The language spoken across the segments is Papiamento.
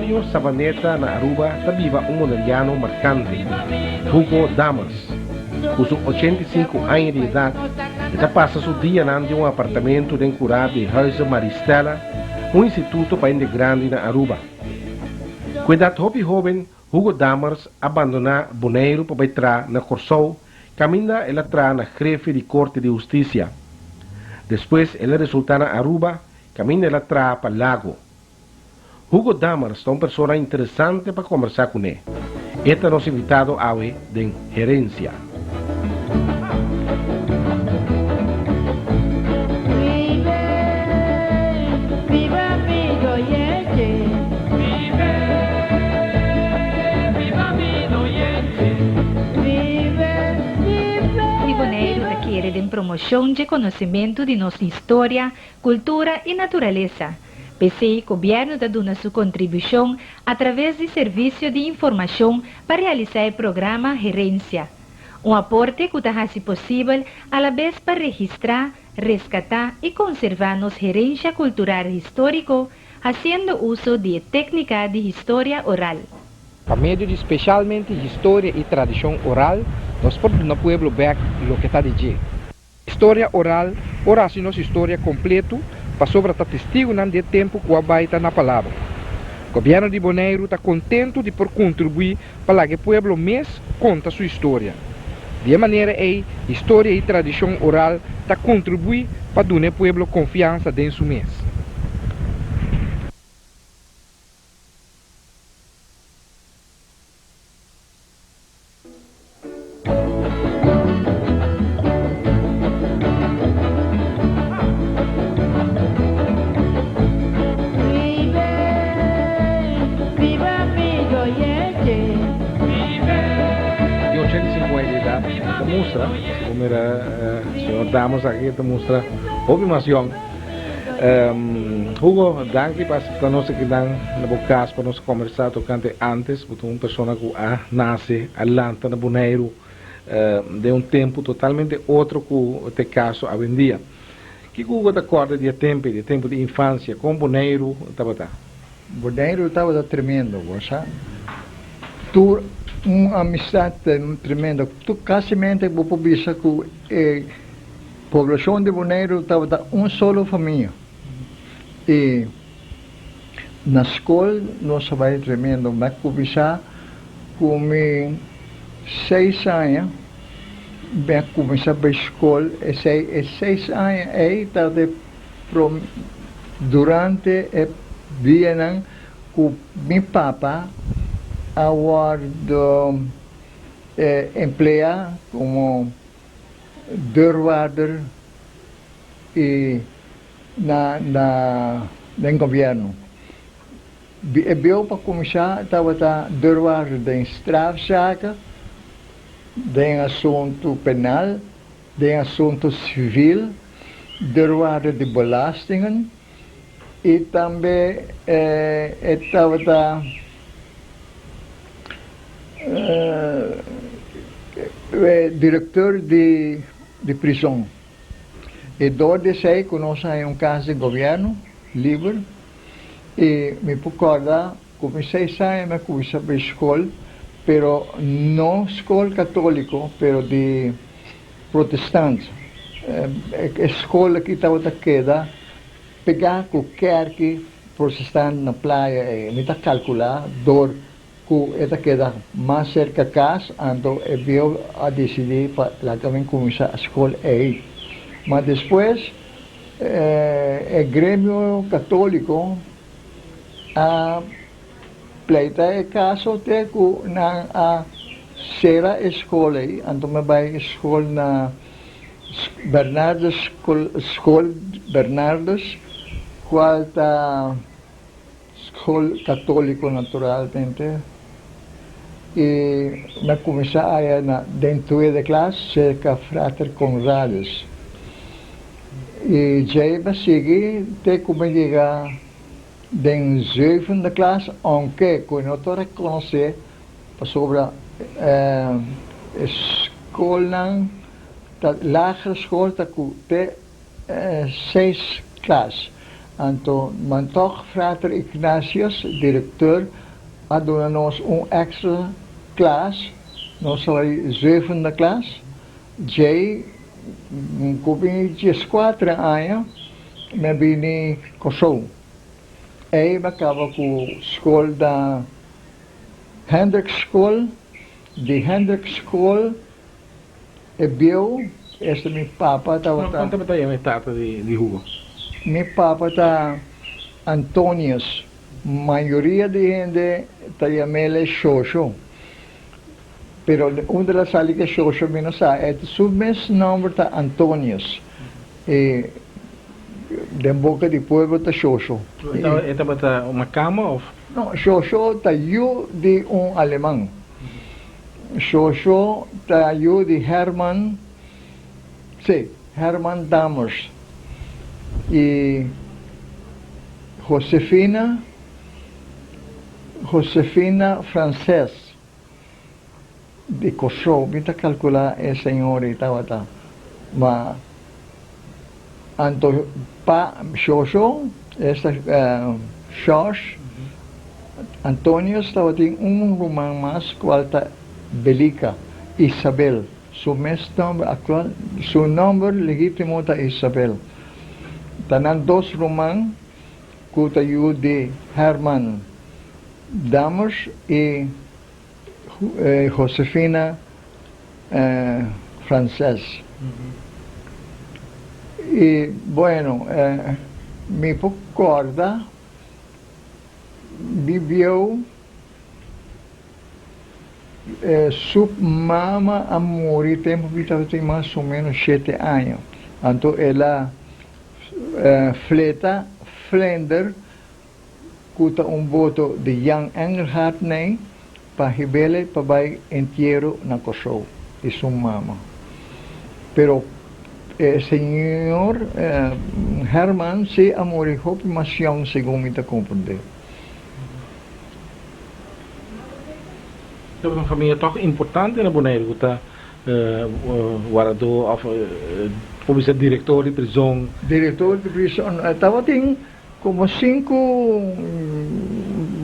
bario Sabaneta na Aruba ta biba un boneriano markante, Hugo Dammers. Ku su 85 aña di edat, e ta pasa su dianan den un apartamento den kurá di Huize Maristella, un instituto pa hende grandi na Aruba. Ku edat hopi hóben, Hugo Dammers a bandoná Boneiru pa bai traha na Kòrsou, kaminda el a traha na Grefe di Korte di Hustisia. Despues el a resultá na Aruba, kaminda el a traha pa Lago. Hugo Dammers ta un persona interesante pa kombersá kuné. E ta nos invitado awe den Herencia. Di Boneiru ta kere den promoshon dje konosementu di nos historia, kultura i naturalesa. P'esei gobièrnu ta duna su kontribushon atraves di Servisio di Informashon pa realisá e programa Herensia. Un aporte ku ta hasi posibel alabes pa registrá, reskatá i konservá nos herensha kultural históriko hasiendo uso di e téknika di historia oral. Pa medio di speshalmente historia i tradishon oral nos por duna pueblo bèk loke ta di dje. Historia oral por hasi nos historia kompletu pasobra ta testigunan di e tempu ku a bai ta na palabra. Gobièrnu di Boneiru ta kontentu di por kontribuí pa laga e pueblo mes konta su historia. Di e manera ei historia i tradishon oral ta kontribuí pa duna e pueblo konfiansa den su mes. Di 85 aña di edad ta mustra, si bo mira señor Damas aki ta mustra hopi mas yong. Hugo, danki pa asepta nos akinan na bo kas pa nos kombersá tokante antes. Bo ta un persona ku a nase, a lanta na Boneiru den un tempu totalmente otro ku ta e kaso awendia. Kiko Hugo ta kòrda di e tempu ei, di e tempu di infansia? Kon Boneiru tabata? Boneiru tabata tremendo, bo sa. Tur un amistat tremendo. Tur kasimente bo por bisa ku e poblashon di Boneiru tabata un solo famia. I na skol nos a bai tremendo. Mi a kuminsá ku mi seis aña, mi a kuminsá bai skol. Esei e seis aña ei tabata e prom durante e dianan ku mi papa a wòrdu empleá komo deurwaarder i na na den gobièrnu. E bieu pa kuminsá tabata deurwaarder den strafzaken, den asuntu penal, den asuntu sivil, deurwaarder di belastingen i tambe e tabata direktor di prison. E dor di esei ku nos a haña un kas di gobièrnu liber i mi por kòrda ku mi seis aña mi a kuminsá bai skol, pero no skol katóliko pero di protestant. E skol aki tabata keda pegá ku kèrki protestant na playa ei. Mi ta kalkulá dor ku e ta keda mas serka kas, anto e bieu a disidí pa laga mi kuminsá skol ei. Ma despues e gremio katóliko a pleita e kaso te ku nan a sera e skol ei, anto mi a bai skol na Bernardus Skol Bernardus, kual ta Skol Katóliko naturalmente i mi a kuminsá aya na den tweede klas serka Frater Conradus. I djei mi a sigui te ku mi yega den zevende klas ounke ku e no ta rekonosé pasobra e skolnan ta lagere skol ta ku te seis klas. Anto man tòg Frater Ignatius, direkteur, a duna nos un èkstra klas, nos a bai zevende klas. Djei ku mi dieskuater aña mi a bini Kòrsou. Ei mi a kaba ku skol na Hendrikschool. Di Hendrikschool e bieu, esta mi papa tabata. Kon tabata yama e tata di Hugo? Mi papa ta Antonius. Mayoria di hende ta yam'el e Shosho. Pero unda el a sali ku e Shosho mi no sa. E su mes nomber ta Antonius. E den boka di pueblo ta Shosho. E tabata un makamba of? No, Shosho ta yu di un aleman. Shosho ta yu di Herman, sí, Herman Dammers i Josefina, Josefina Frances di Kòrsou. Mi ta kalkulá e señor ei tabata, ma anto pa Shosho, esta Shosh, Antonius tabatin un ruman mas cual ta Belica, Isabel, su mes nomber actual, su nomber legitimo ta Isabel. Ta nan dos ruman cu ta yu di Herman Dammers y Josefina Frances. Y bueno, mi por corda. Bibieu su mama a muri tempu mi tabatin mas o menos shete aña. Anto el a fleta Vlinder ku ta un boto di Jan Engelhard nei pa hib'ele pa bai entiero na Kòrsou di su mama. Pero e señor Herman si a muri hopi mas yòn segun mi ta komprendé. Tabata un famia tòg importante na Boneiru ku ta wardadó òf por bisa direktor di prizon. Direktor di prizon. Tabatin Como sinku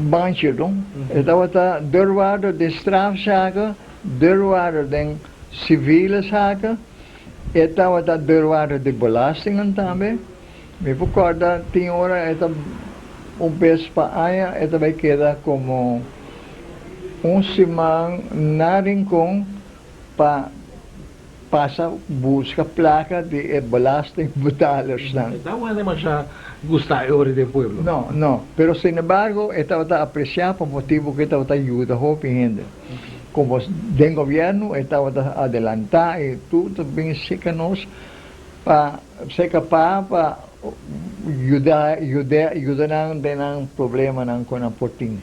banchi no. E tabata deurwaarder den strafzaken, deurwaarder den civiele zaken, e tabata deurwaarder di belastingen tambe. Mi por corda tin ora e ta un bes pa aña e ta bay keda como un siman na Rincon pa Pasa buska plaka di e belastingbetalersnan. E tabata demasiado gusta e ora den pueblo. No, no. Pero sinembargo e tabata apresiá pa motibu ku e tabata yuda hopi hende. Komo den gobièrnu e tabata adelantá i tur ta bin seka nos pa seka pa pa yuda yuda yuda nan den nan problemanan ku nan por tin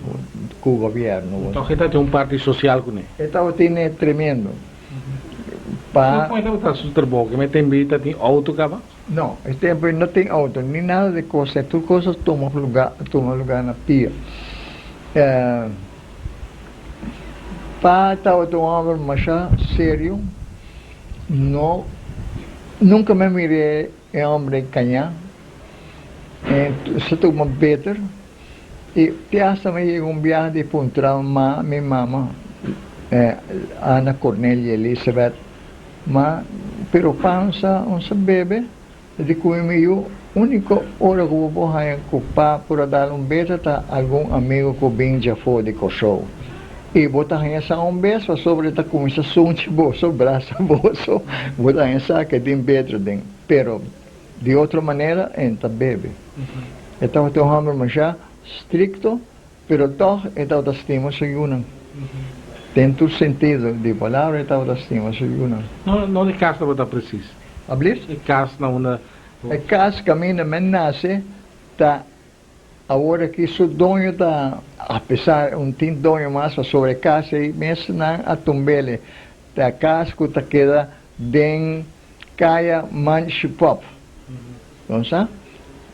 ku gobièrnu. Tòg e tabatin un parti sosial kuné. E tabatin e tremendo. Pa. Kon e tabata su trabou? Ke mester tin ta tin outo kaba? No, e tempu ei no tin outo ni nada di kos ei. Tur kos a tuma luga, tuma luga na pia. Pa tabata un hòmber masha serio. No, nunka mi a mir'é e hòmber ei kañá. E sa tuma beter. I te asta mi yega un biaha di puntra ma mi mama, Ana Cornelia Elisabeth, ma pero pansa un sa bebe? E di cu mi yu, unico ora cu bo por haña cu pa por a dal un beta ta algun amigo cu bin djafó di Kòrsou. I bo ta haña sa un bes pasobra e ta cuminsa sunchi boso, brasa boso, bo ta haña sa cu e tin beter den. Pero. Di otro manera e ta bebe. E tabata un hòmber mashá strikto, pero tòg e tabata stima su yunan. Den tur sentido di palabra e tabata stima su yunan. No e kas tabata presis? Ablief? E kas na unda. E kas kaminda men nase ta Awor aki su doño ta, apesar un tin doño mas pasobra e kas ei mes nan a tumb'ele, ta kas ku ta keda den kaya Manchi Pop. Bo sa?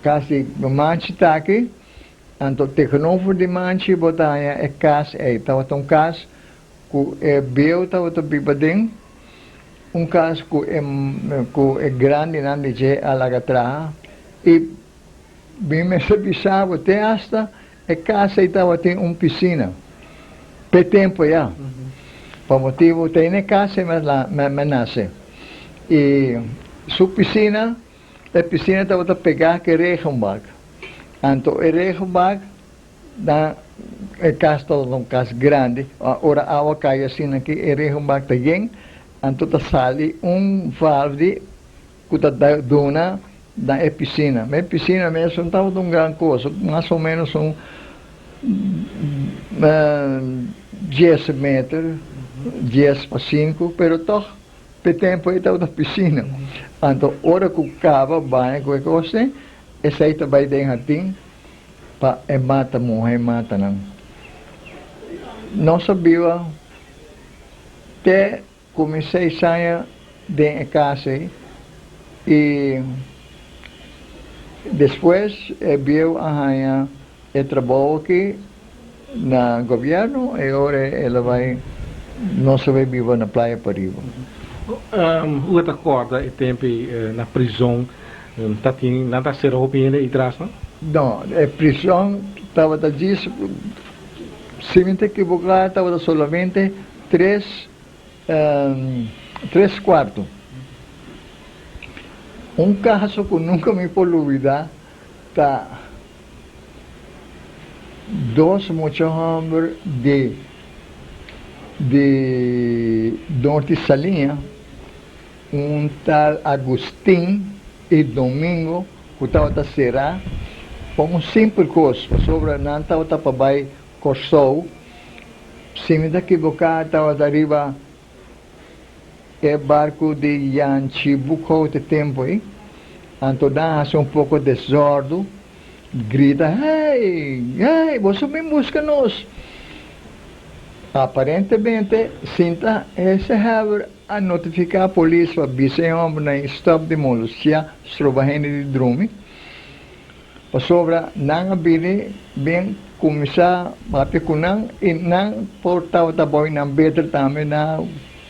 Kas di Manchi ta aki, anto tegenover di Manchi bo ta haña e kas ei. Tabata un kas ku e bieu tabata biba den, un kas ku e ku e grandinan di dje a laga traha i. Mi mester bisa bo te hasta e kas ei tabatin un pisina p'e tempu ya. Pa motibu te na e kas ei mi a nase. I su pisina, e pisina tabata pegá ku e regenbak. Anto e regenbak na e kas tabata un kas grandi. Ora awa kai asina aki e regenbak ta yen, anto ta sali un valve ku ta duna na e pisina. Ma e pisina mes no tabata un gran kos, mas o menos un dies meter, dies pa sinku, pero tòg p'e tempu ei tabata pisina. Anto ora ku kaba baña ku e kos ei, esei ta bai den hardin pa e mata muhé matanan. Nos a biba te Ku mi seis aña den e kas ei i despues e bieu a haña e trabou aki na gobièrnu i ora el a bai nos a bai biba na Playa Pariba. Ua ta kòrda e tempu ei na prizon ta tin nan ta sera hopi hende ei tras no? No, e prizon tabata djis si mi ta ekiboká tabata solamente Tres tres cuarto. Un caso cu nunca mi por lubida ta dos mucha homber di di Norte Saliña, un tal Agustin y Domingo cu tabata cera pa un simpel cos pasobra nan tabata pa bay Corsou. Si mi ta kiboká tabata riba e barku di Yanchi Boekhout e tempu ei, anto nan hasi un poko desòrdu, grita, Hey! Hey! Boso bin buska nos! Aparentemente, sinta ese hèber a notifiká polis pa bisa e hòmbernan ei stòp di molestiá stroba hende di drumi. Pasobra nan a bini bin kuminsá papia ku nan i nan por tabata boi nan beter tambe na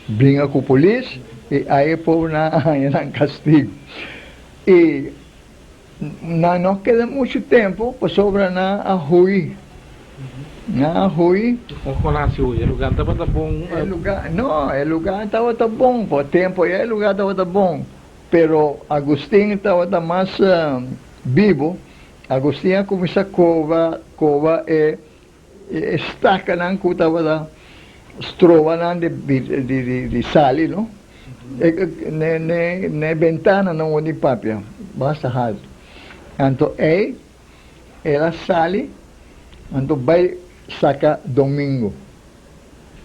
bringa ku polis i ai e pobernan a haña nan kastigu. I nan no keda muchu tempu pasobra nan a hui. Nan a hui. Kon nan a hui? E lugar tabata bon? E lugar, no, e lugar tabata bon. Pa tempu ei e lugar tabata bon. Pero Agustin tabata mas bibu. Agustin a kuminsá koba koba e e stakanan ku tabata stroba nan di di sali no. Ne ne ne bentananan wou di papia basta haltu. Anto ei el a sali anto bai saka Domingo.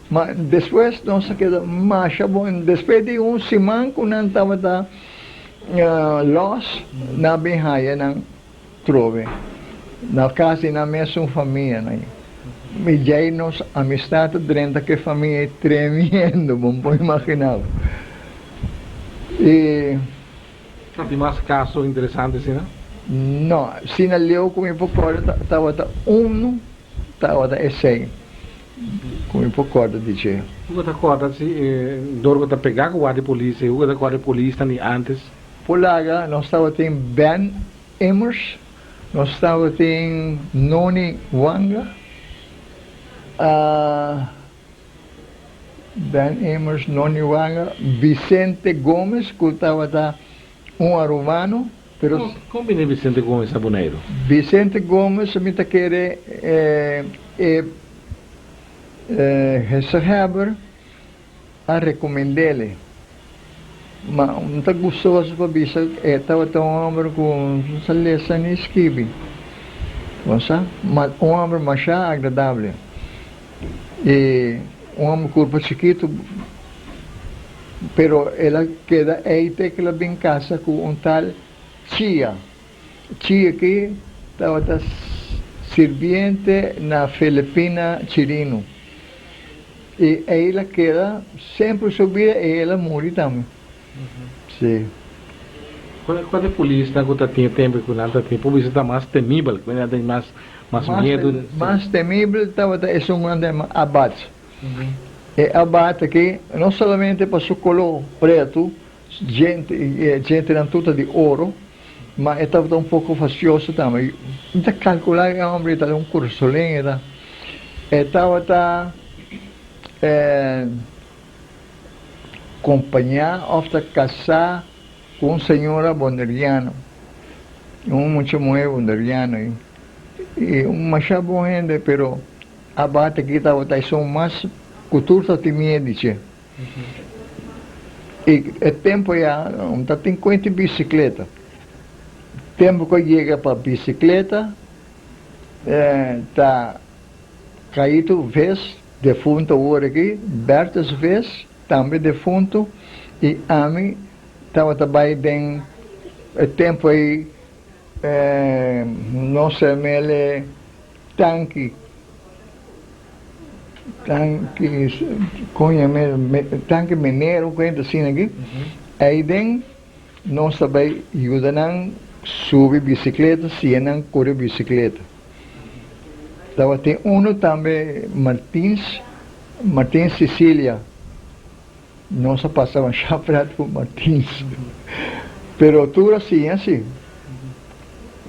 Ma despues nos a keda masha bon. Despues di un siman ku nan tabata lòs, nan a bin haya nan trobe na kas di nan mesun famianan. I djei nos amistat a drenta ku e famia ei tremendo, bo no por imaginá bo. I. Ta tin mas kaso interesante asina? No, asina leu ku mi por kòrda tabata unu Tabata esei ku mi por kòrda di dje. Hugo ta kòrda si e dor ku ta pegá ku warda di polis ei. Hugo ta kòrda e polisnan di ántes. Por laga nos tabatin Ben Immers, nos tabatin Noni Wanga, Ben Immers, Noni Wanga, Vicente Gomez ku tabata un arubano. Pero. Kon bini Vicente Gomez na Boneiru? Vicente Gomez mi ta kere e gezaghebber a recomendele. Ma no ta gustoso pa bisa e tabata un homber cu no sa lesa ni skibi. Bo sa? Ma un homber masha agradable. Y un homber curpa chikito. Pero el a keda ei te ku el a bin kasa ku un tal Chia. Chia aki tabata sirbiente na Filipina Chirino. I ei el a keda semper su bida i el a muri tambe. Sí. Kua ta e polisnan ku ta tin e tempu ku nan ta tin? Por bisa ta mas temibel, ku nan tin mas miedu. Mas temibel tabata esun ku nan ta yama Abad. E abad aki no solamente pa su color preto, djentenan tur ta di oro, Ma e tabata un poko fastioso tambe. Mi ta kalkulá e hòmber ta un kursolen e ta. E tabata kompañá òf ta kasá ku un señora bonderiano, un mucha muhé bonderiano i un masha bon hende pero a bate aki tabata esun mas ku tur ta tin miedu di dje. I e tempu ya un ta tin kuenta bisikleta. Tempu ku a yega pa bisikleta ta Caito Ves, defuntu awor aki, Bertus Ves, tambe defuntu, i ami tabata bai den e tempu ei nos a mele tanki. Tanki koña tanki menero ku hende asina aki aiden nos ta bai yuda nan subi bisikleta siña nan kore bisikleta tabatin uno tambe Martins Martins Cecilia nos a pasa masha pret ku Martins pero tur a siña si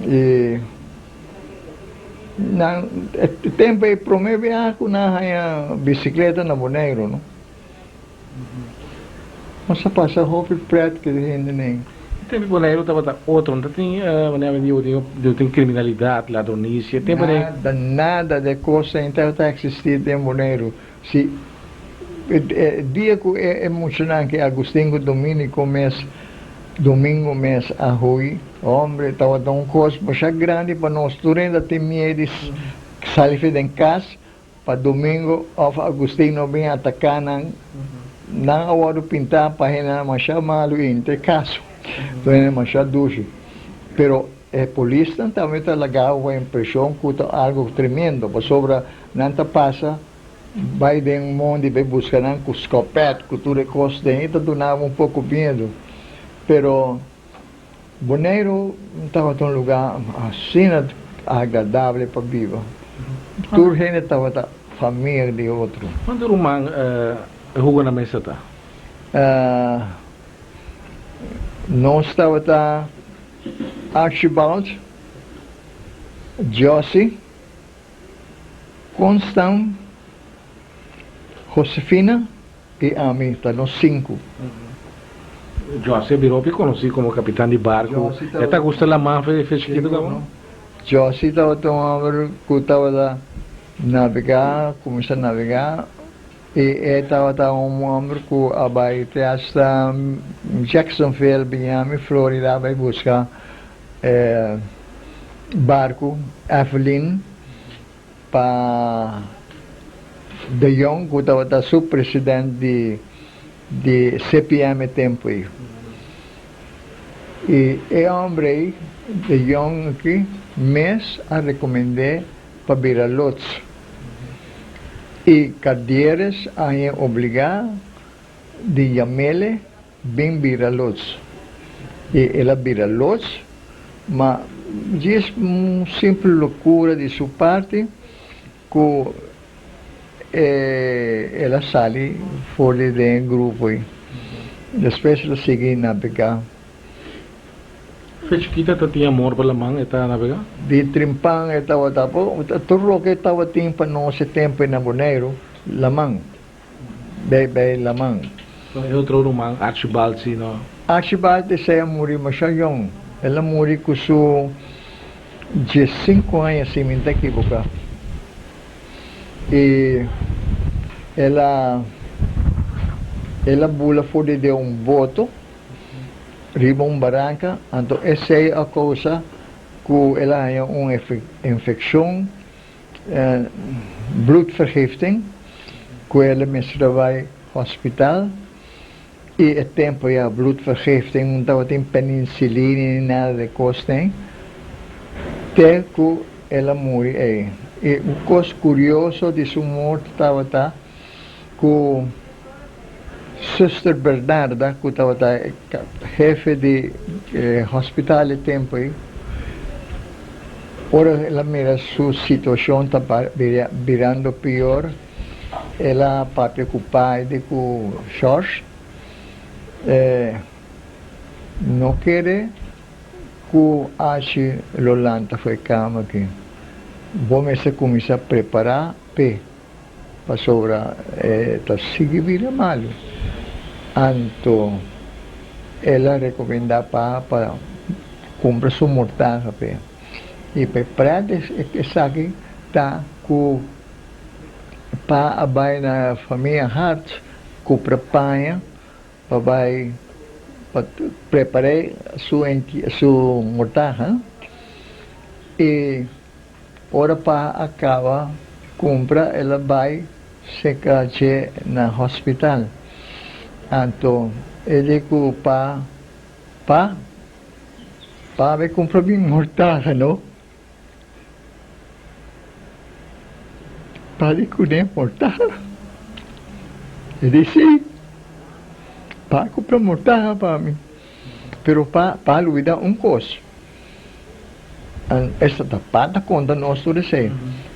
i nan e tempu ei prome biaha ku nan a haña bisikleta na Boneiru no nos a pasa hopi pret ku e hendenan. E tempu Boneiru tabata otro no ta tin manera mi di bo tin kriminalidat ladronisia e tempu Nada nada de kos ei tabata eksistí den Boneiru Si e dia ku e muchanan ki Agustin ku Dominico mes Domingo mes a hui, hombre, tabata un kos masha grandi pa nos. Tur hende a tin miedu di sali for den kas pa Domingo òf Agustin no bin ataká nan. Nan a wòrdu pintá pa hendenan masha malu i henter kaso. Tur hende masha dushi. Pero e polisnan tambe ta laga un impreshon ku ta algu tremendo pasobra nan ta pasa Bai den mondi bai buska nan ku skopèt ku tur e kos den e ta dunaba un poko miedu pero Boneiru tabata un lugá asina agradable pa biba tur hende tabata famia di otro. Kuantu ruman e Hugo na mesa ta? Nos tabata Archibald, Jossy. Constant, Josefina i ami ta nos sinku. José bira hopi konosí komo kapitan di barku. E ta gusta laman fe fe chikitu kaba? José tabata un hòmber ku tabata nabegá, kuminsá nabegá i e tabata un hòmber ku a bai te asta Jacksonville, Miami, Florida bai buska E barku Evelyn pa De Jong ku tabata su president di di CPM e tempu ei. I e hombre ei, De Jong aki, mes a rekomend'é pa bira lots. I Cardieres a hañ'é obligá di yam'ele Bin bira lots. I el a bira lots, ma djis un simpel locura di su parti cu el a sali for di den e grupo ei. Despues el a sigui nabega. Fe chikita ta tin amor pa laman e ta nabega? Di trimpan e tabata, tur loke e tabatin pa nos e tempo ei na Boneiru, laman. Bay bay laman. Con e otro ruman Archibald si no? Archibald esey a muri masha yong. El a muri cu su diescinco aña si mi no ta equiboca. Y el a el a bula for di den un boto riba un baranca anto esey a causa cu el a haña un infeccion. Bloedvergifting ku el a mester a bai hospital i e tempo ya bloedvergifting no tabatin penicilline ni nada de kos den te ku el a muri ei. I un kos kurioso di su morto tabata ku Zuster Bernarda ku tabata hefe di e hospital e tempu ei, ora el a mira su situashon ta birando pior, el a papia ku pai di ku George, e no kere. ku Ashi lo lanta for e kama aki. Bo mester kuminsá prepará p'e, pasobra e ta sigui bira malu. Anto el a rekomendá pa pa kumpra su mortaha p'e. I p'e prèt esaki ta ku pa a bai na famia Hart kupra paña pa bai pa prepar'é su su mortaha i ora pa a kaba kumpra el a bai seka dje na hospital. Anto e di ku pa pa pa bai kumpra mi mortaha no. Pa di kuné mortaha? E di, Sí, pa kumpra mortaha pa mi. Pero pa pa lubidá un kos. Esta ta pa ta konta nos tur esei.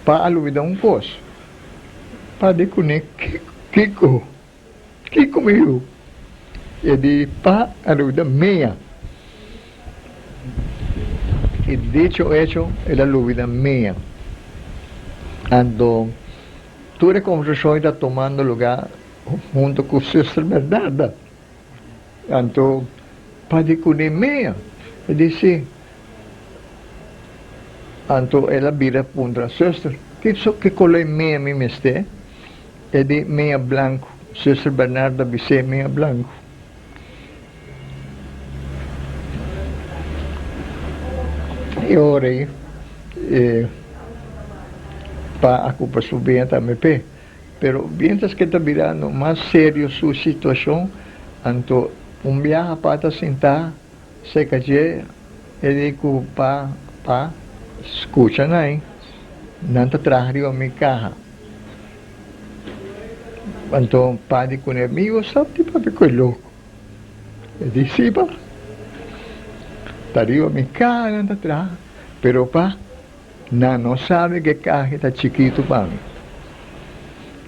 Pa a lubidá un kos. Pa di kuné kiko? Kiko mi yu? E di pa a lubida mea. I dicho hecho el a lubida mea. Anto tur e konversashon ta tumando lugá hunto ku Zuster Bernarda. Anto pa di kuné mea? E di si. Anto el a bira puntra, Zuster, ki koló e mea mi mester? E di mea blanku. Zuster Bernarda bis'é mea blanku. E ora ei e pa a kupa su bia tambe p'e. Pero mientras ke ta birando mas serio su situashon, anto un biaha pa ta sintá serka dje, e di ku pa pa skucha nan, nan ta traha riba mi kaha. Anto pa di kuné, Mi yo sab di papia ku e loko. E di, Si pa, ta riba mi kaha nan ta traha, pero pa nan no sabi ku e kaha ta chikitu pa mi.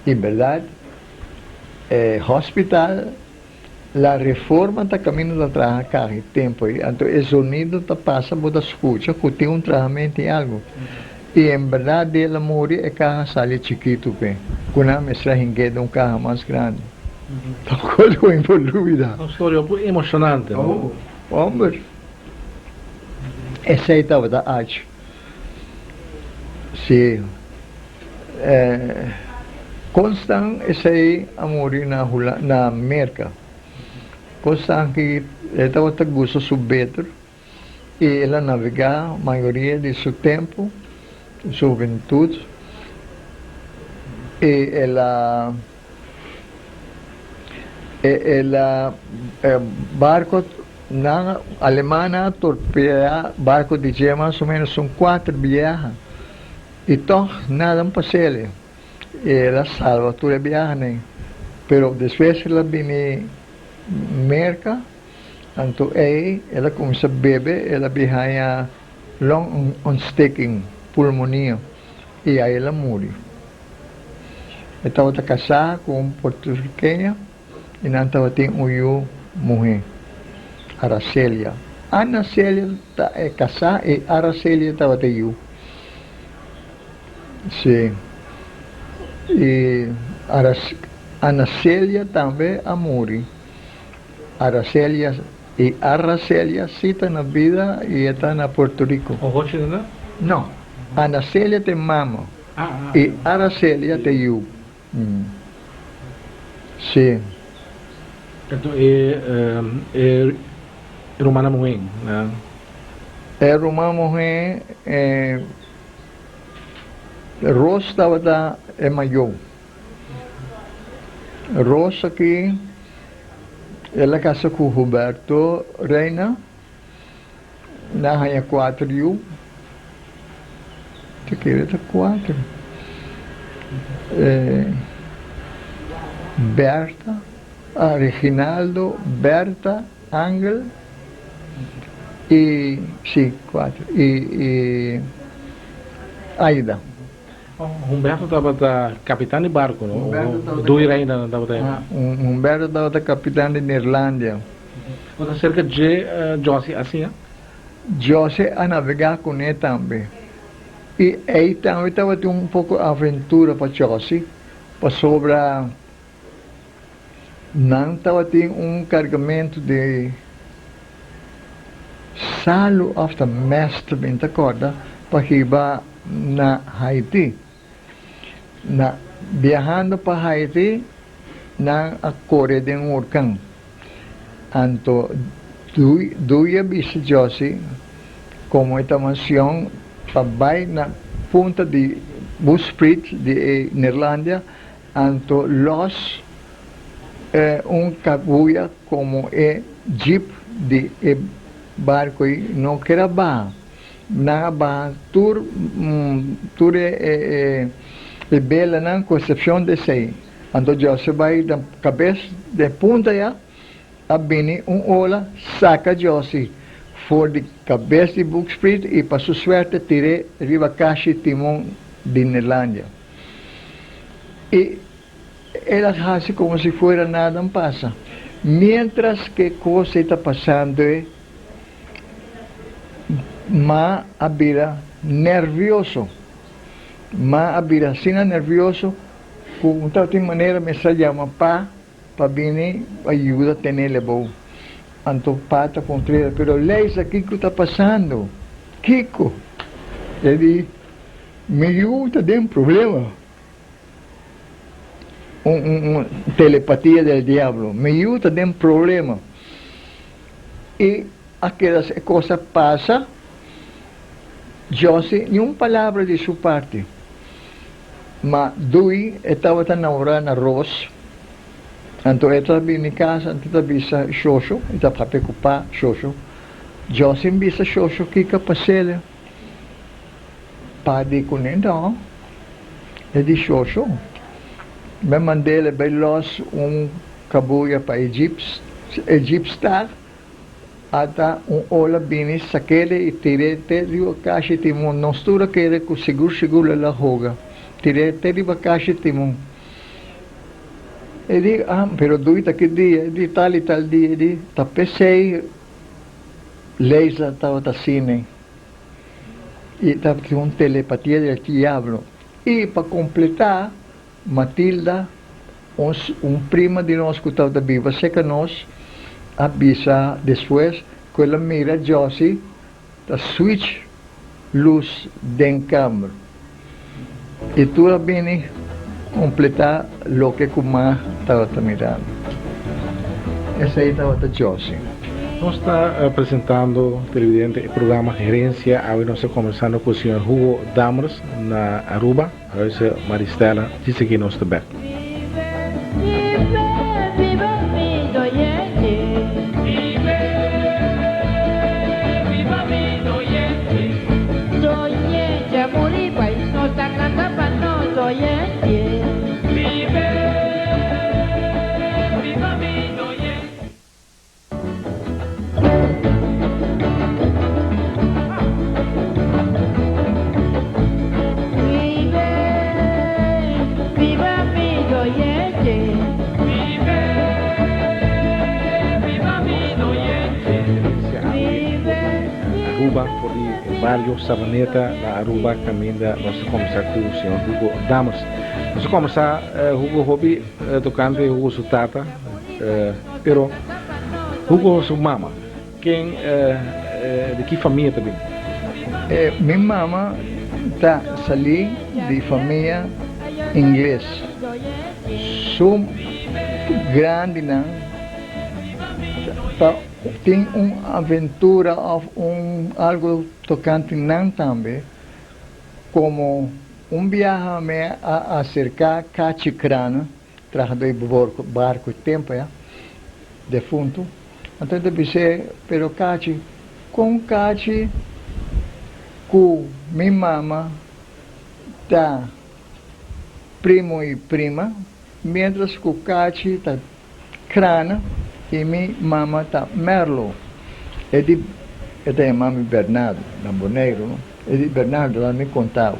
En berdad e hospital La Reforma ta kaminda ta traha kaha e tempu ei, anto e zonido ta pasa bo ta skucha ku tin un trahamento i algu. I en berdad di el a muri e kaha sali chikitu p'e, ku nan mester a hink'é den un kaha mas grandi. Ta un kos ku mi por lubida. Un storia hopi emoshonante, no? Homber, esei tabata ach. Si. Constant esei a muri na na Merca. Constant ki e tabata gusta su beter i el a navega mayoria di su tempu, su hubentud, i el a el a barco nan alemannan a torpea barco di dje mas o menos un cuater biaha. I tòg nada no pas'el. El a salba tur e biahanan. Pero despues el a bini Merka, anto ei el a kuminsá bebe, el a bin haña long ontsteking, pulmonia, i ai el a muri. E tabata kasá ku un puertorikeña i nan tabatin un yu muhé, Aracelia. Ana Celia ta e kasá i Aracelia tabata e yu. Sí. I Ana Celia tambe a muri. Aracelia i Aracelia sí ta na bida i e ta na Puerto Rico. Ohochi ta na? No. Ana Celia ta e mama i Aracelia ta e yu. Sí. Enton e e rumannan muhé na. E ruman muhé e Ros tabata e mayó. Ros aki el a kasa ku Huberto Reina. Nan haña kuater yu. Ta kere ta kuater. Bertha, ah, Reginaldo, Bertha, Angel i, si, kuater, i, i Aida. Humberto tabata kapitan di barku, no? Dui Reina tabata. Humberto tabata kapitan di Neerlandia. Bo ta serka dje Josie a siña? Jose a navegá kuné tambe. I ei tambe tabatin un poko aventura pa Jose, pasobra nan tabatin un kargamentu di salu òf ta mèst, mi ta kòrda, pa hiba na Haiti. Na biahando pa Haiti nan a kore den un orkan. Anto Dui a bisa Josie komo e ta mansion pa bai na punta di busprit di e Neerlandia anto los un kabuya komo e jeep di e barko ei no ker a baha. Nan a baha tur tur e e belanan ku eksepshon di esei. Anto Jose bai den kabes den punta ya, a bini un ola saka Jose for di kabes di bukspriet i pa su suerte tir'é riba kashi timon di Neerlandia. I el a hasi komo si fuera nada a pasa. Miéntras ku e kos ei ta pasando e Ma a bira nervioso. Ma a bira asina nervioso ku un tabatin manera mester a yama Pa pa bini pa yuda tenel abou. Anto Pa ta kontrera, Pero Leisa, kiko ta pasando? Kiko? E di, Mi yu ta den problema. Un un telepatia del diablo. Mi yu ta den problema. I a keda e kos a pasa, Josie ni un palabra di su parti. Ma Dui e tabata namorá na Ros, anto e ta bini kas anto e ta bisa Shosho, e ta papia ku pa Shosho, Josie bisa Shosho kiko a pas'el. Pa di kuné no, e di Shosho, mi a mand'el e bai lòs un kabuya pa e jeep, e jeep star, ata un ola bini sak'el i tir'é te riba kashi timon, nos tur a kere ku sigur sigur el a hoga, tir'é te riba kashi timon. E di, ah, pero dui ta ki dia? E di, tal i tal dia. E di, ta p'esei Leisa tabata asina. I tabatin un telepatia del diablo. I pa kompletá, Matilda, un prima di nos ku tabata biba serka nos, a bisa despues ku el a mira Josie ta switch lus den kamber. I tur a bini kompletá loke ku Ma tabata mirando. Esei tabata Josie. Nos ta presentando televidente e programa Herencia. Awe nos ta combersando cu señor Hugo Dammers na Aruba. Huize Maristella djis aki nos ta bek. Aruba for di e bario Savaneta na Aruba caminda nos ta combersa cu señor Hugo Dammers. Nos a combersa Hugo hopi tocante Hugo su tata. Pero Hugo su mama, ken di ki famia ta bin? Mi mama ta salí di famia ingles. Su grandinan ta tin un aventura òf un algu tokante nan tambe, komo un biaha mi a aserká Kachi Krana. Trahadó di barku e tempu ya, defuntu. Anto e ta bis'é, Pero Kachi, kon Kachi ku mi mama ta primo i prima, miéntras ku Kachi ta Krana i mi mama ta Merlo? E di, e ta yama mi Bernardo, na Boneiru, no? E di, Bernardo, laat mi konta bo.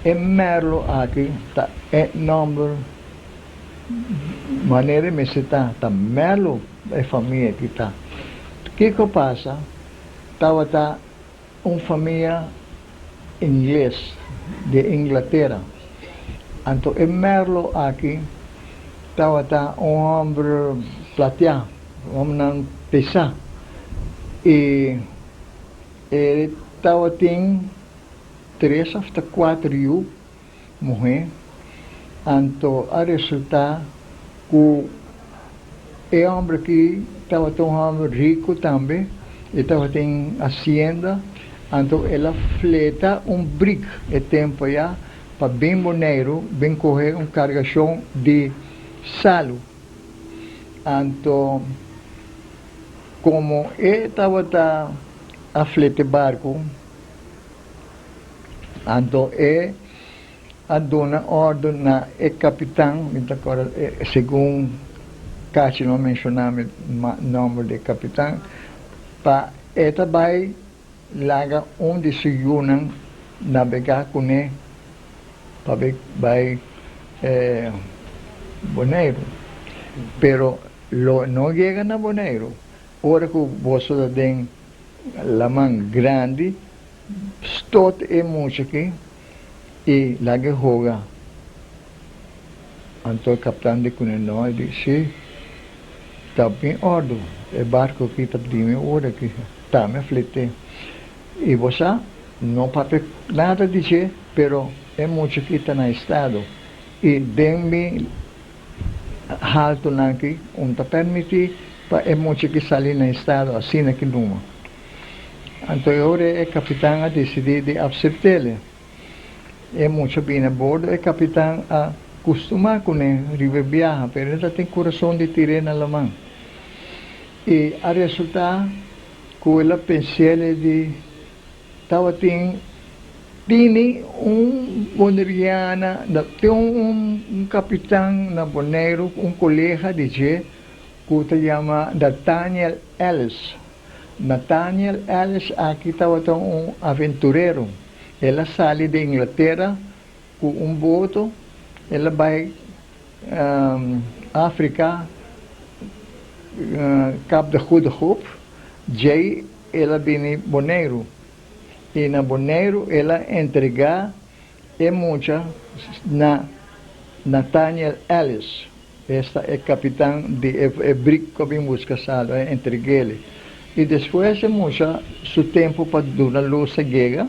E Merlo aki ta e nomber manera e mester ta, ta Merlo e famia aki ta. Kiko pasa? tabata un famia ingles di Inglatera. Anto e Merlo aki tabata un hòmber platiá, hòmbernan pesá i e tabatin tres òf ta kuater yu muhé, anto a resultá ku e hòmber aki tabata un hòmber riku tambe, e tabatin hasienda, anto el a fleta un brik e tempu ayá pa bin Boneiru bin kohe un kargashon di salu. Anto komo e tabata a fleta e barku, Anto e a duna ordu na e kapitan, mi ta kòrda segun Kachi no a menshoná mi nòmber di e kapitan, pa e ta bai laga un di su yunan nabegá kuné pa bai Boneiru. Pero lo no yega na Boneiru ora ku boso ta den Laman grandi stot e mucha aki i laga e hoga. Anto e kaptan di kuné no, e di, Si, ta mi ordu, e barku aki ta di mi ora aki, ta mi aflit'é. I bo sa, no papia nada di dje, pero e mucha aki ta na estado, i den mi haltunan aki un ta permití pa e mucha ki sali na estado asina ki numa. Anto e ora e kapitan a disidí di apsept'el. E mucha bini a bordo, e kapitan a kustumá kuné riba e biaha, pero e ta tin kurason di tir'é na laman. I a resultá ku el a pens'el di Tabatin tini un boneriana, tin un kapitan na Boneiru, un kolega di dje ku ta yama Nathaniel Ellis. Nathaniel Ellis aki tabata un aventurero. El a sali di Inglatera ku un boto, el a bai Afrika, Kap de Goede Hoop, djei El a bini Boneiru i na Boneiru el a entregá e mucha na Nathaniel Ellis, esta e kapitan di e brik ku a bin buska salu, a entreg'el. I despues e mucha su tempu pa duna lus a yega,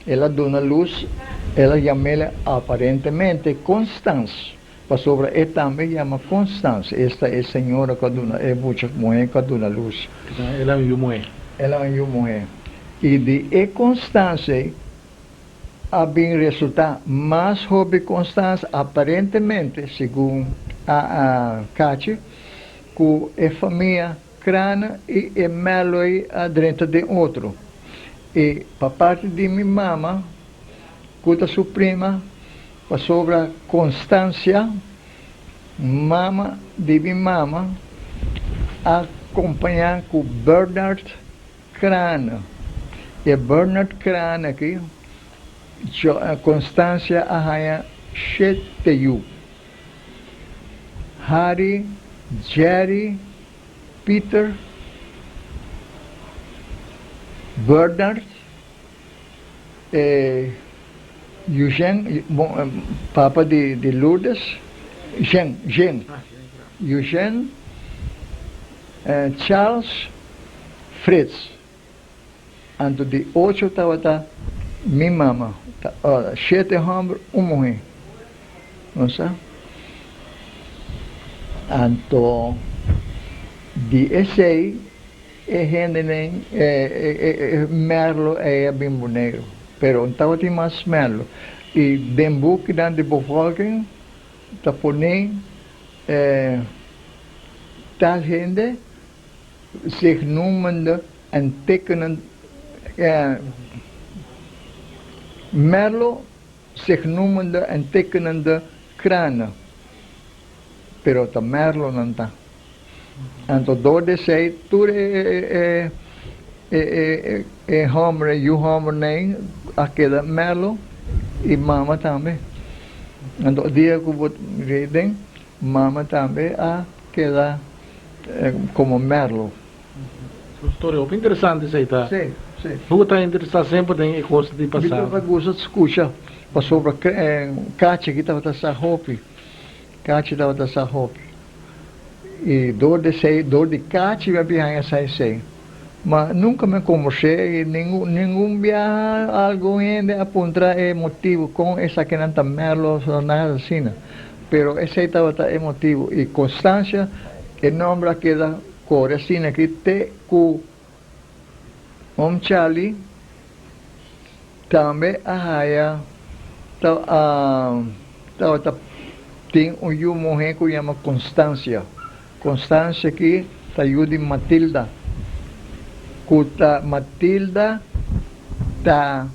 el a duna lus, el a yam'el aparentemente Constance. Pasobra e tambe yama Constance, esta e señora cu a duna e mucha muhé cu a duna luz. El a un yu muhé. El a un yu muhé. I di e Constance ei a bin resultá mas hopi Constance, aparentemente, segun a Kachi, cu e famia Crana i e Malloy a drenta den otro. I pa parti di mi mama, cu ta su prima, Pasobra Constancia, mama di mi mama, a compaña cu Bernard Crane. E Bernard Crane aki, Constancia a haña shete yu, Harry, Jerry, Peter, Bernard, E Eugène, bon, papa di di Lourdes, Jean, Jean, Eugène, Charles, Frits. Anto di ocho tabata mi mama, shete hòmber, un muhé. No sa? Anto di esei E hendenan e merlo ei a bin Boneiru, pero no tabatin mas merlo. I den bukinan di bevolking ta pone tal hende zich noemende en tekenend merlo zich noemende en tekenende Cranen, pero ta merlo nan ta. Anto door di esei tur e e homber, e yu hombernan a keda merlo i mama tambe. Anto dia ku bo rei den, mama tambe a keda komo merlo. Un storia hopi interesante esei ta. Sí, sí. Hugo ta interesá semper den e kos di Mi pasado. tabata gusta skucha pasobra Kachi aki tabata sa hopi. Kachi tabata sa hopi. I dor di esei, dor di Kachi mi a bin haña sa esei. Ma nunka mi a kombers'é i ningun ningun biaha algun hende a puntra e motibu kon esakinan ta Merlo o nada asina. Pero esei tabata e motibu. I Constancia e nomber a keda kore asina aki te ku Oom Charlie tambe a haya ta tabata tin un yu muhé ku yama Constancia. Constancia aki ta yu di Matilda, ku ta Matilda ta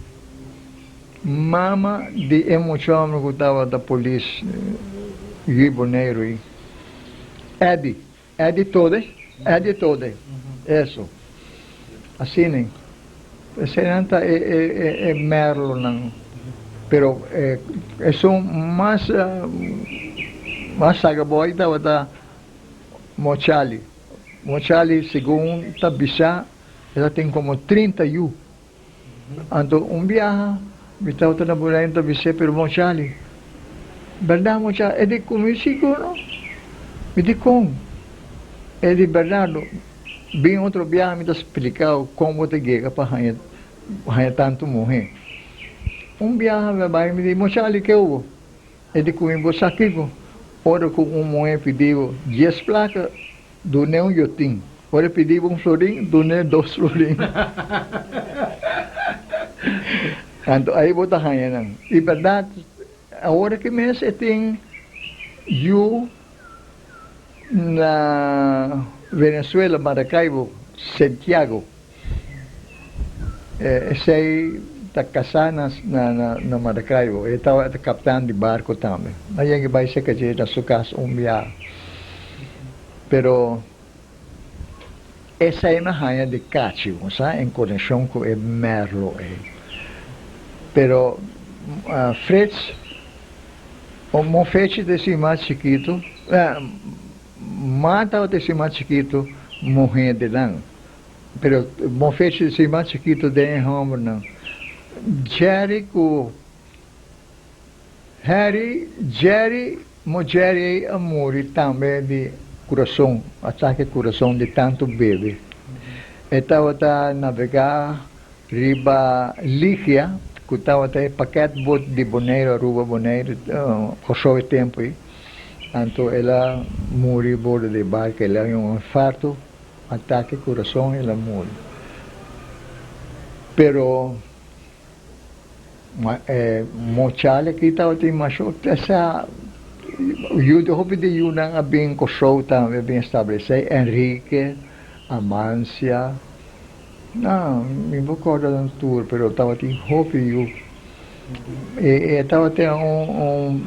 mama di e mucha homber ku tabata polis yu Boneiru ei. Eddie, Eddie Tode, Eddie Tode, eso. Asina, eseinan ta e e e e merlonan. Pero esun mas mas sagaboy tabata Mochali. Mochali segun ta bisa e ta tin como 30 yu. Anto un biaha mi tabata na Boneiru mi ta bis'é, pero Mochali, berdad Mochali? E di ku mi sigur no. Mi di kon? E di Bernardo, bin otro biaha mi ta splikao kon bo ta yega pa haña haña tantu muhé. Un biaha mi a bai mi di, Mochali ke hubo? E di ku mi, bo sa kiko? Ora ku un muhé pidi bo dies plaka, Dun'é un yotin. Ora e pidi bo un florin, dun'é dos florin. Anto ai bo ta haña nan. I bèrdat, awor aki mes e tin yu na Venezuela, Maracaibo, Santiago. Esei ta kasá na Maracaibo. E tabata kaptan di barko tambe. A yega bai serka dje na su kas un biaha. Pero esei mi a haña di kachi, bo sa, en konekshon ku e Merlo ei. Pero Frits, Mofechi ta esun mas chikitu, Ma tabata esun mas chikitu muhé di nan. Pero Mofechi ta esun mas chikitu den e hòmbernan. Jerry ku Harry, Jerry, mo Jerry ei a muri tambe di kurason, atake kurason di tantu bebe. E tabata nabegá riba Ligia, ku tabata e pakètbot di Boneiru, Aruba, Boneiru, Kòrsou e tempu ei. Anto el a muri bordo di e barka, el a haña un infarto, atake kurason, el a muri. Pero. Ma e mochal aki tabatin masho esa yu di hopi di yunan a bin Kòrsou tambe a bin establesé, Enrique, Amancia, no mi por kòrda nan tur pero tabatin hopi yu. E e tabatin un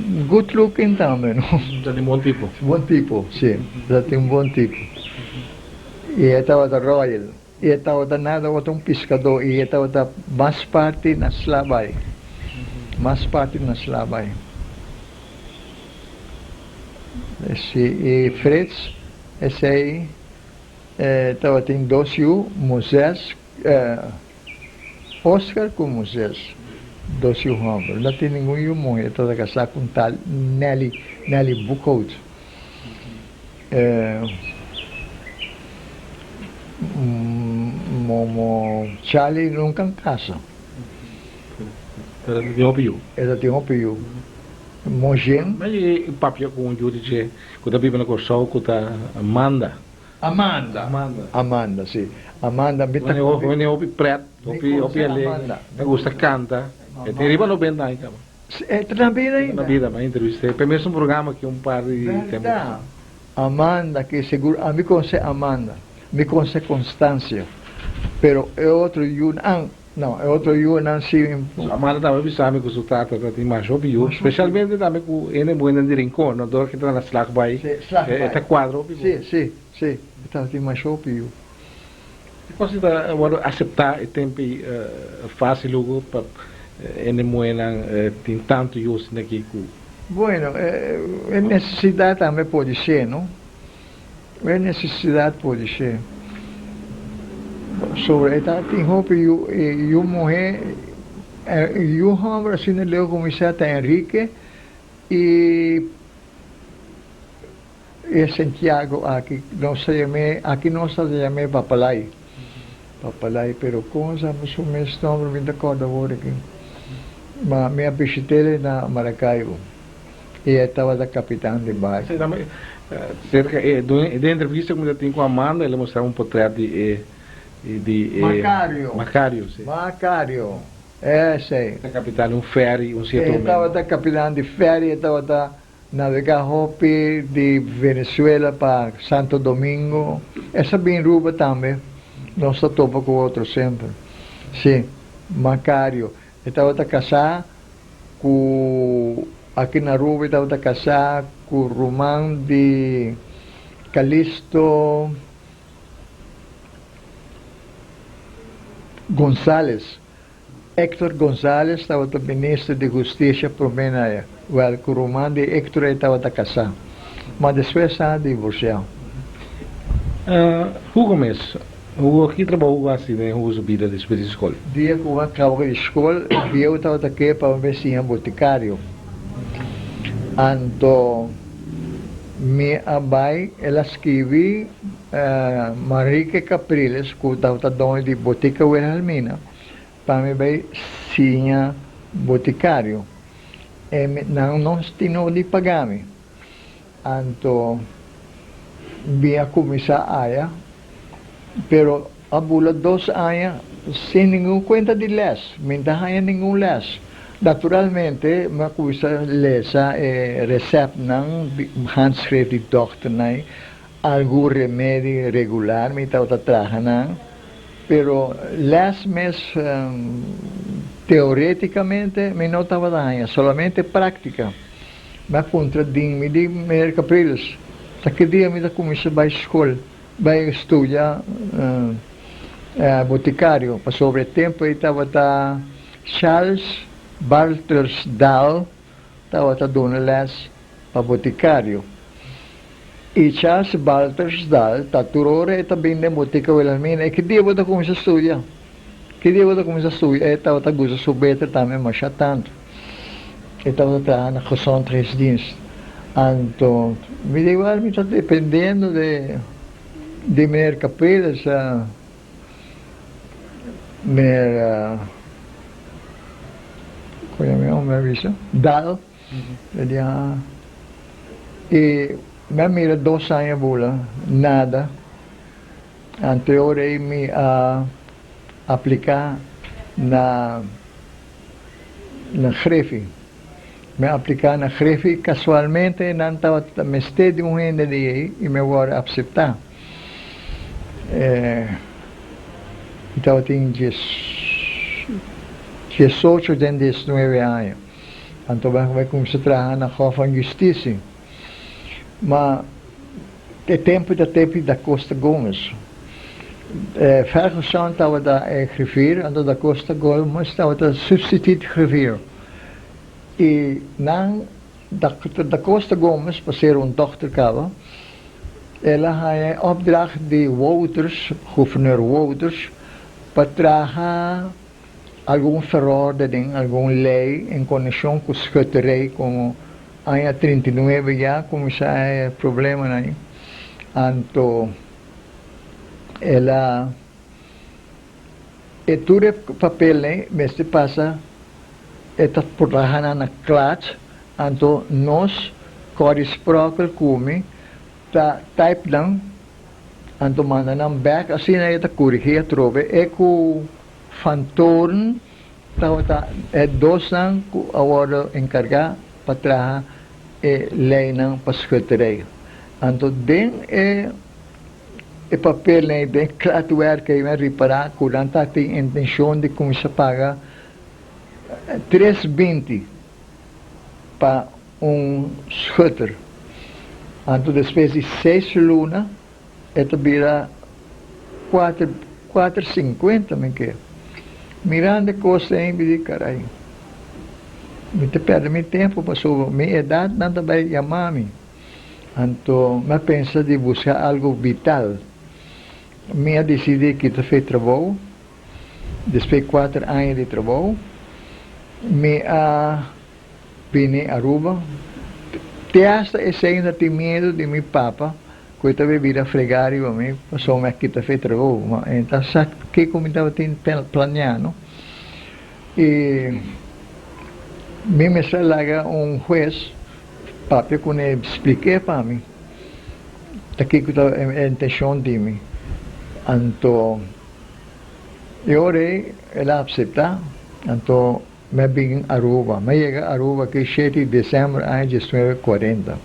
un good looking tambe no. Tabatin bon tipo. Bon tipo, si, tabatin un bon tipo. I e tabata royal. I e tabata nada tabata un piskadó i e tabata mas parti na Slabay, mas parti na Slabay. Si i Frits esei tabatin dos yu, Mozes, Oscar ku Mozes, dos yu hòmber. No tin ningun yu muhé, e tabata kasá ku un tal Nelly, Nelly Boekhout. Momo Charlie nunca a casa. Pero e ta tin hopi yu. E ta tin hopi yu. Mojen. Ma e papia cu un yu di dje cu ta biba na Corsou cu ta Amanda. Amanda. Amanda. Amanda, si. Amanda mi ta. Wene hopi pret, hopi hopi alegre. Ta gusta canta. E tin riba 90 aña caba. E ta na bida ainda? Na bida, mi a entrevist'é p'e mesun programa aki un par di tempu Berdad. pasá. Amanda ki sigur ami konse Amanda, mi konse Constancia, pero e otro yunan no, e otro yunan si. Amanda tambe bisa mi ku su tata ta tin masha hopi yu, spesialmente tambe ku hende buenan di Rincon, no, dor ke ta na Slagbaai, e ta kuadra hopi bon. Si, si, si, e ta tin masha hopi yu. E kos ei ta wòrdu aseptá e tempu ei fásil luego pa hende muhénan tin tantu yu asina aki ku. Bueno, e nesesidat tambe podi ser, no? E nesesidat podi ser. Sobre e tabatin hopi yu, e yu muhé, e yu hòmber asina leu kuminsá ta Enrique i e Santiago aki, nos ta yam'é, aki nos ta yam'é Papalai, Papalai, pero kon sa su mes nòmber mi ta kòrda awor aki, ma mi a bishit'é na Maracaibo. I e tabata kapitan di barku. Sí, tambe serka e den e entrevista ku mi ta tin ku Amanda el a mustra un potret di e di e Macario. Macario, sí. Macario, esei. Ta kapitan di un ferry un sierto E momento. tabata kapitan di ferry, e tabata navegá hopi di Venezuela pa Santo Domingo. E sa bin Ruba tambe. Nos ta topa ku otro semper. Sí, Macario. E tabata kasá ku aki na Aruba e tabata kasá ku ruman di Calisto Gonzales. Hector Gonzales tabata minister di hustisia promé na e. Wèl, ku ruman di Hector e tabata kasá. Ma despues a divorsiá. Hugo mes, Hugo, ki trabou Hugo a hasi den Hugo su bida despues di skol? Dia ku a kaba di skol, bieu tabata ke pa mi siña botikario. Anto mi a bai, el a skibi Manrique Capriles, ku tabata doño di Botica Wilhelmina, pa mi bai siña botikario. E nan no tin no di paga mi. Anto mi a cuminsa aya, pero a bula dos aña sin ningun cuenta di les, mi no ta haya ningun les. Naturalmente mi a cuminsa lesa e receptnan, handschrift di dokternan, algun remedi regular mi tabata traha nan, pero les mes teoreticamente mi no tabata haya, solamente practica. Mi a puntra den mi di Meneer Capriles, ta ki dia mi ta cuminsa bay scol, bay studia boticario, pasobra e tempo ey tabata Charles Bartels Daal tabata duna les pa boticario. Y Charles Bartels Daal ta tur ora e ta bin den botica Wilhelmina, e ki dia bo ta cuminsa studia? Ki dia bo ta kuminsá studia? E tabata gusta su beter tambe masha tantu. E tabata traha na gezondheidsdienst. Anto mi di igual mi ta dependiendo di di meneer Capriles, meneer kon yama e homber a bisa? Daal. E di ah. I mi a mira dos aña bula, nada. Ante ora ei mi a apliká na na Griffie. Mi a apliká na Griffie, kasualmente nan tabata mester di un hende di ei i mi a wòrdu apseptá. Mi tabatin diesocho den diesnuebe aña. Anto mi a bai kuminsá traha na Hof van Justitie. Ma e tempu ta tempu di Da Costa Gomez. Ferguson tabata e griffier, anto Da Costa Gomez tabata substituut griffier. I nan, Da Costa Gomez, pa ser un dokter kaba, el a haña e opdracht di Wouters, guverneur Wouters, pa traha algun verordening, algun lei en konekshon ku schutterij, komo Aña 39 ya kuminsá e problemanan ei. Anto el a e tur e papelnan ei mester pasa e ta por traha nan na klats anto nos Corrie Sprockel ku mi ta type nan anto manda nan bek asina e ta kurigí atrobe e ku Van Toorn Tabata e dosnan ku a wòrdu enkargá pa traha e leinan pa schutterij. Anto den e e papelnan ei, den e kladwerk ei, mi a ripará ku nan tabatin intenshon di kuminsá paga 3 binti pa un schutter. Anto despues di 6 luna e ta bira kuater 4 sinkuenta mi ke. Mirando e kos ei mi di karai, mi ta pèrdè mi tempu pasobra mi edat nan ta bai yama mi. Anto mi a pensa di buska algu vital. Mi a disidí kita fe trabou. Despues kuater aña di trabou, mi a bini Aruba. Te hasta esei no tin miedu di mi papa ku e ta bebida fregá riba mi pasobra mi a kita fe trabou. Ma e ta sa kiko mi tabatin planeá, no. I mi mester a laga un hues papia kuné splik'é pa mi ta kiko ta e intenshon di mi. Anto e ora ei el a apseptá, anto mi a bin Aruba. Mi a yega Aruba aki shete di desèmber aña diesnuebe kuarenta.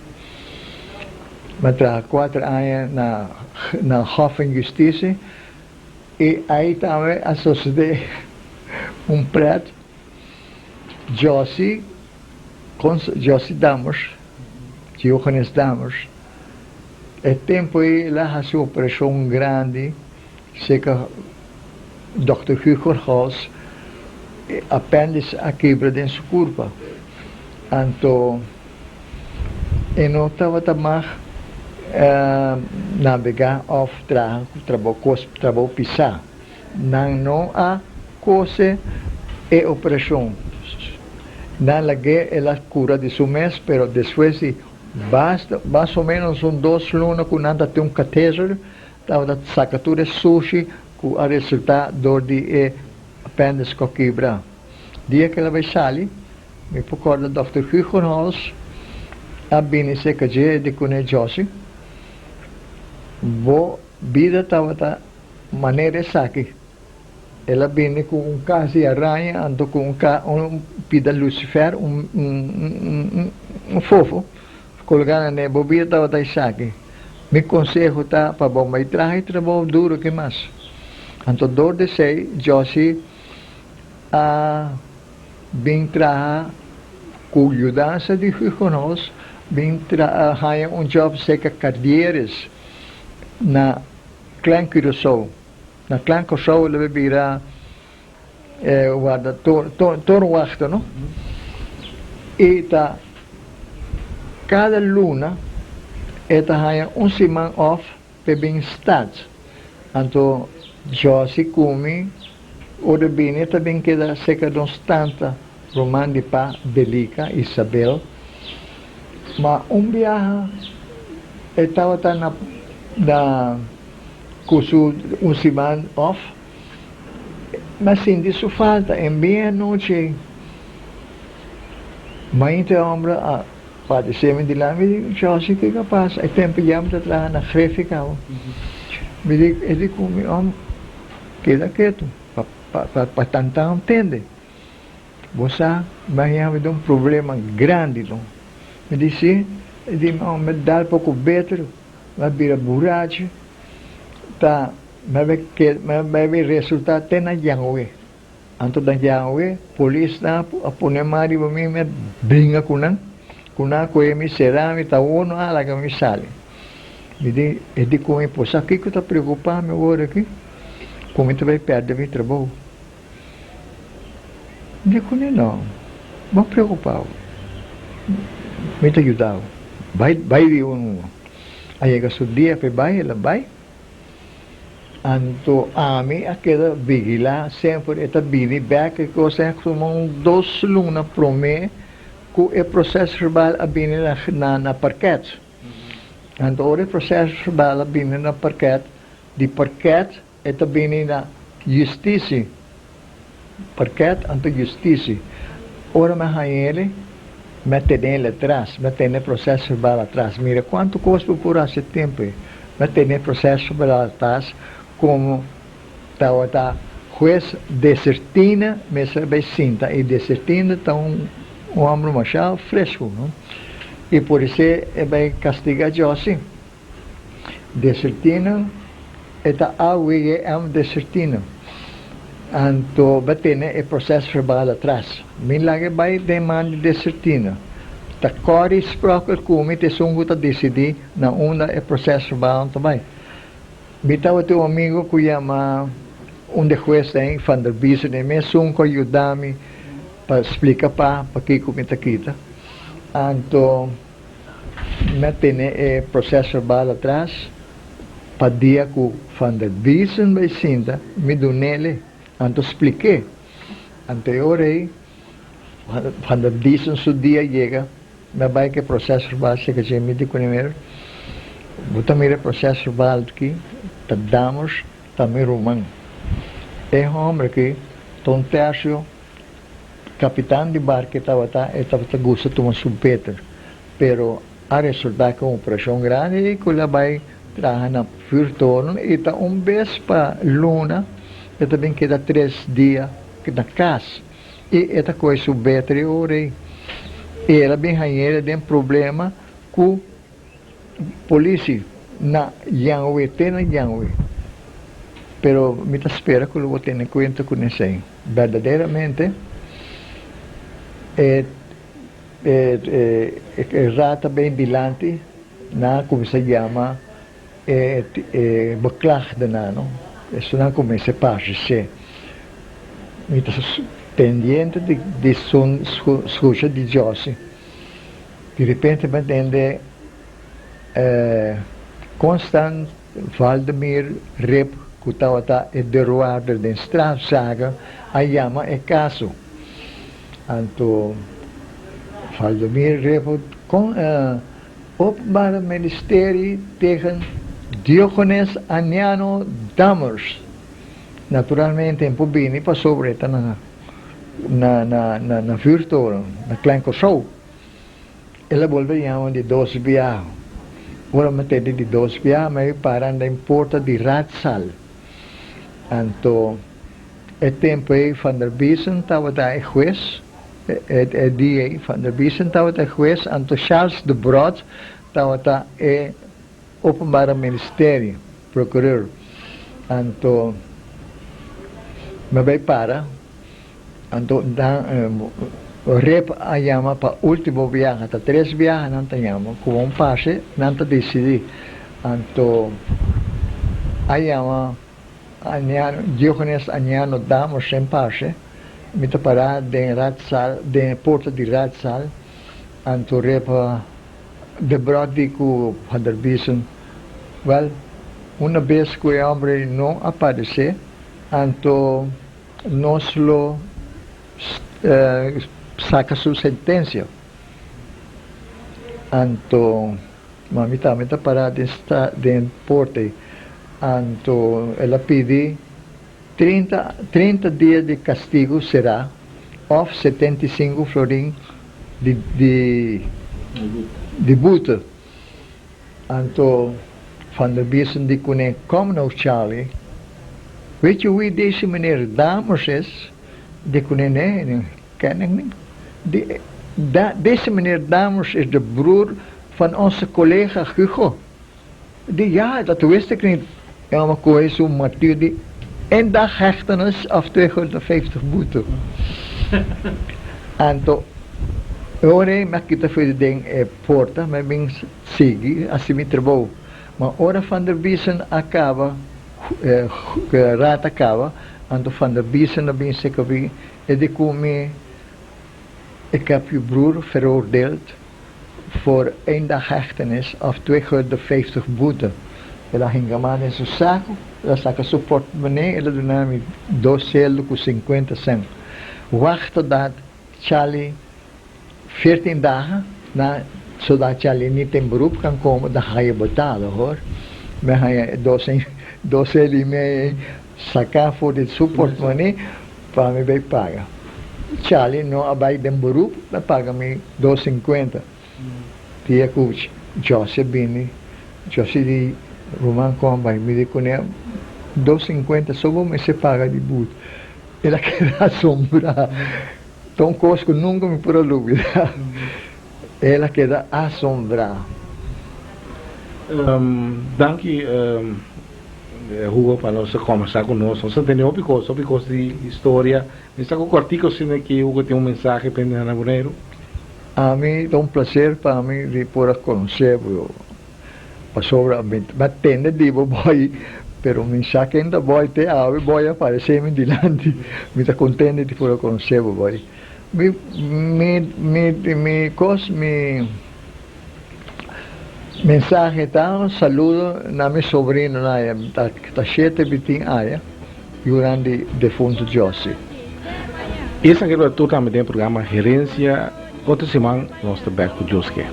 Mi a traha kuater aña na na Hof van Justitie i ei tambe a sosodé un prèt, Jossy, Jossy Dammers, Diogenes Dammers. E tempu ei el a hasi un operashon grandi serka dòkter Hugerhals, e apèndis a kebra den su kurpa. Anto e no tabata mag nabegá òf traha ku trabou kos trabou pisá. Nan no a kose e operashon. Nan lag'é el a kura di su mes, pero despues di Basta, mas o menos un dos luna ku nan ta tin un kateter, tabata saka tur e sushi ku a resultá dor di e apèndis ku a kibra. Dia ku el a bai sali, mi por kòrda dòkter Hugenholz a bini serka dje di kuné, Josie, bo bida tabata manera esaki. El a bini ku un kas di araña anto ku un ka un pida lucifer un un un fofo kolgá na ne. Bo bida tabata esaki. Mi konseho ta pa bo bai traha e trabou duru ki mas. Anto dor di esei Josie a bin traha ku yudansa di Hugonos bin traha haña un job serka Cardieres na Klein Curaçao. Na Klein Kòrsou lo bira e warda tornwachter no i ta kada luna e ta haña un siman òf p'e bin stad. Anto Josie ku mi ora bini ta bin keda serka nos tanta ruman di pa Delica Isabel. Ma un biaha e tabata na na. Ku su un siman òf mi a sinti su falta en bien anochi ei. Mainta e hòmber a patisé mi dilanti, mi di, Josie kiko a pasa? E tempu ya mi ta traha na Griffie kaba. Mi di, e di ku mi, Hòmber, keda ketu pa pa pa tantan tende. Bo sa, mi a haña mi den un problema grandi lo. Mi di, si? E di, mi a dal poko beter. Mi a bira burachi ta mi a bai resulta te na Yahweh. Anto na Yahweh polisnan a pone man riba mi, mi a bringa ku nan, ku nan a kohe mi sera mi ta awor no a laga mi sali. Mi di, e di ku mi, por sa kiko ta preokupa mi awor aki? Ku mi ta bai pèrdè mi trabou. Mi di kuné, no, bo preokupa bo, mi ta yuda bo. Bai, bai di un A yega su dia p'e bai, el a bai. Anto ami a keda vigilá semper e ta bini bèk e kos ei tuma un dos luna promé ku e proses verbal a bini na na parkèt. Anto ora e proses verbal a bini na parkèt, di parkèt e ta bini na yustisi. Parkèt anto yustisi. Ora mi a haña el, mi a tene el atras, mi a tene e proses verbal atras. Mira kuantu kos bo por hasi e tempu ei. Mi a tene e proses verbal atras komo tabata hues Desertina mester a bai sinta i Desertina ta un hòmber masha fresku, no? I por esei e bai kastiga Josie. Desertina, e ta AWM Desertina. Anto bo tene e proces verbal atras. Mi laga e bai den man di Desertina. Ta Corrie Sprockel cu mi ta esun cu ta dicidi na unda e proces verbal ta bai. Mi tabatin un amigo cu yama un de hues den Van der Biesen, e mesun cu a yuda mi pa splica pa pakico mi ta kita. Anto. Mi a tene e proces verbal atras. Pa dia ku Van der Biesen bai sinta, mi dun'ele, anto splik'é. Anto e ora ei, Van der Biesen su dia yega, mi a bai ku e prosèsverbal serka dje, mi di kuné, Mira, bo ta mira e prosèsverbal aki, ta Dammers ta mi ruman. E hòmber aki ta un tèrsio kapitan di barku e tabata, e tabata gusta tuma su beter, pero a resultá ku un operashon grandi i ku el a bai traha na vuurtoren i ta un bes pa luna e ta bin keda tres dia na kas i e ta kohe su beter e ora ei. I el a bin hañ'é den problema ku polisi na Janwe, te na Janwe. Pero mi ta spera ku lo bo tene kuenta ku nesei. Berdaderamente e E raad ta bin dilanti, nan a kuminsá yama e beklaagdenan, no. Esun a kuminsá parsisé. Mi ta pendiente di skucha di Josie. Di repente mi a tende Constant Valdemir Rip ku tabata e deurwaarder den strafzaken a yama e kaso. Anto Valdomir Revo kon Openbare Ministerie tegen Diogenes Aniano Dammers. Naturalmente en por bini pasobra e ta na na na na vuurtoren, na Klein Kòrsou. El a bolbe yama di dos biaha. Ora mi tende di dos biaha mi a para den porta di raadzaal. Anto E tempu ei Van der Biesen tabata e hues, e dia ei Van der Biesen tabata e hues, anto Charles de Brot tabata e Openbare Ministerie, procureur. Anto mi a bai para, anto nan Rip a yama pa ultimo biaha, ta tres biaha nan ta yama, ku un pase nan ta disidí. Anto a yama. Aniano, Diogenes Aniano Damos en parce, mi ta pará den raadzaal, den e porta di raadzaal, anto repa de bròt di ku Van der Biesen. Wèl, una bes ku e hòmber no a paresé, anto nos lo saka su sentensia. Anto. Mami tambe ta pará den sta den porta ei. Anto el a pidi 30, 30 dia di kastigu será òf 75 florin di di di bute. Anto Van der Biesen di kuné, Kom nou Charlie, weet je wie deze meneer Dammers is? Di kuné, Nee, ken ik niet. Di, da, deze meneer Dammers is de broer van onze collega Hugo. Di, ja, dat wist ik niet. Ja, maar koe su martier di één dag hechtenis of 250 boete. Anto, ora ei mi a kita for di den e porta, mi a bin sigui hasi mi trabou. Ma ora Van der Biesen a kaba, raad a kaba, anto Van der Biesen a bin seka mi e di ku mi, Ik heb uw broer veroordeeld voor één dag hechtenis of 250 boete. El a hinga man den su saku, el a saka su portmonee, el a duna mi dos seldo ku sinkuenta sènt. Wak todat Charlie veertien dagen, na zodat Charlie niet in beroep kan komen, dan ga je betalen hoor. Mi a haña e dos dos sel i mei saká for di su portmonee pa mi bai paga. Charlie no a bai den beroep, el a paga mi dos sinkuenta. Dia ku Josie a bini, Josie di ruman kon a bai, mi di kuné dos sinkuenta so bo mester paga di but. El a keda asombrá. Ta un kos ku nunka mi por a lubidá. El a keda asombrá. Danki Hugo pa nos a kombersá ku nos. Nos a tende hopi kos, hopi kos di historia. Mi sa ku kòrtiku asina ki Hugo tin un mensahe pa hende na Boneiru. Ami ta un plaser pa mi di por a konosé bo pasobra mi a tende di bo boy pero mi sa ken ta boy te awe boy a paresé mi dilanti mi ta kontento di por a konosé bo boy mi mi mi mi kos mi. Mensahe ta, Saludo na mi sobrinonan aya, ta shete bitin aya, yunan di defuntu Josie. Esaki lo ta tur tambe den e programa Herencia. Otro siman nos ta bek ku Dios ke.